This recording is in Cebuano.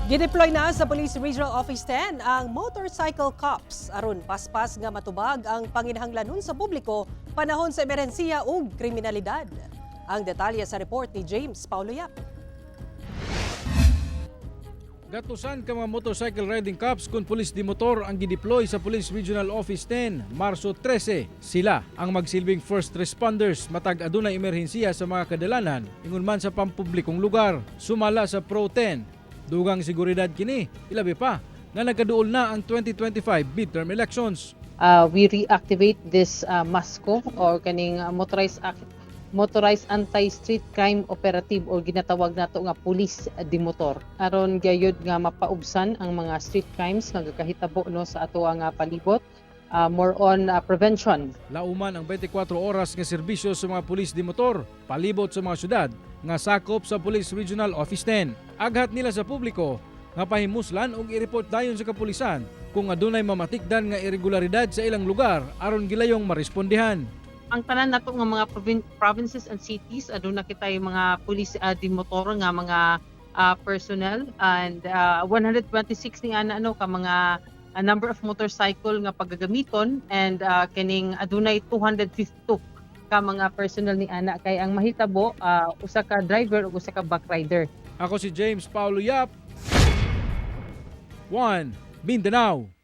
Gideploy na sa Police Regional Office 10 ang motorcycle cops aron paspas nga matubag ang panginahanglanon sa publiko panahon sa emerhensiya ug kriminalidad. Ang detalye sa report ni James Paulo Yap. Gatusan ka mga motorcycle riding cops kun pulis di motor ang gideploy sa Police Regional Office 10, Marso 13. Sila ang magsilbing first responders matag adunay emerhensiya sa mga kadalanan ingon man sa pampublikong lugar. Sumala sa Pro 10. Dugang seguridad kini, ilabi pa nga nagkaduol na ang 2025 midterm elections. We reactivate this MASCO or kaning motorized anti-street crime operative or ginatawag nato nga police di motor aron gayud nga mapaubsan ang mga street crimes nga gakahitabo, no, sa ato nga palibot, more on prevention. Lauman ang 24 oras nga serbisyo sa mga pulis di motor palibot sa mga syudad nga sakop sa Police Regional Office 10. Aghat nila sa publiko nga pahimuslan og i-report dayon sa kapulisan kung adunay mamatikdan nga irregularidad sa ilang lugar aron gilayong marespondihan. Ang tanan nato nga mga provinces and cities, aduna kita yung mga police di motor nga mga personnel and 126 ni ana, ano, ka mga number of motorcycle nga pagagamiton and kining adunay 252 ka mga personnel ni ana kay ang mahitabo usa ka driver ug usa ka back rider. Ako si James Paulo Yap. 1 Mindanao.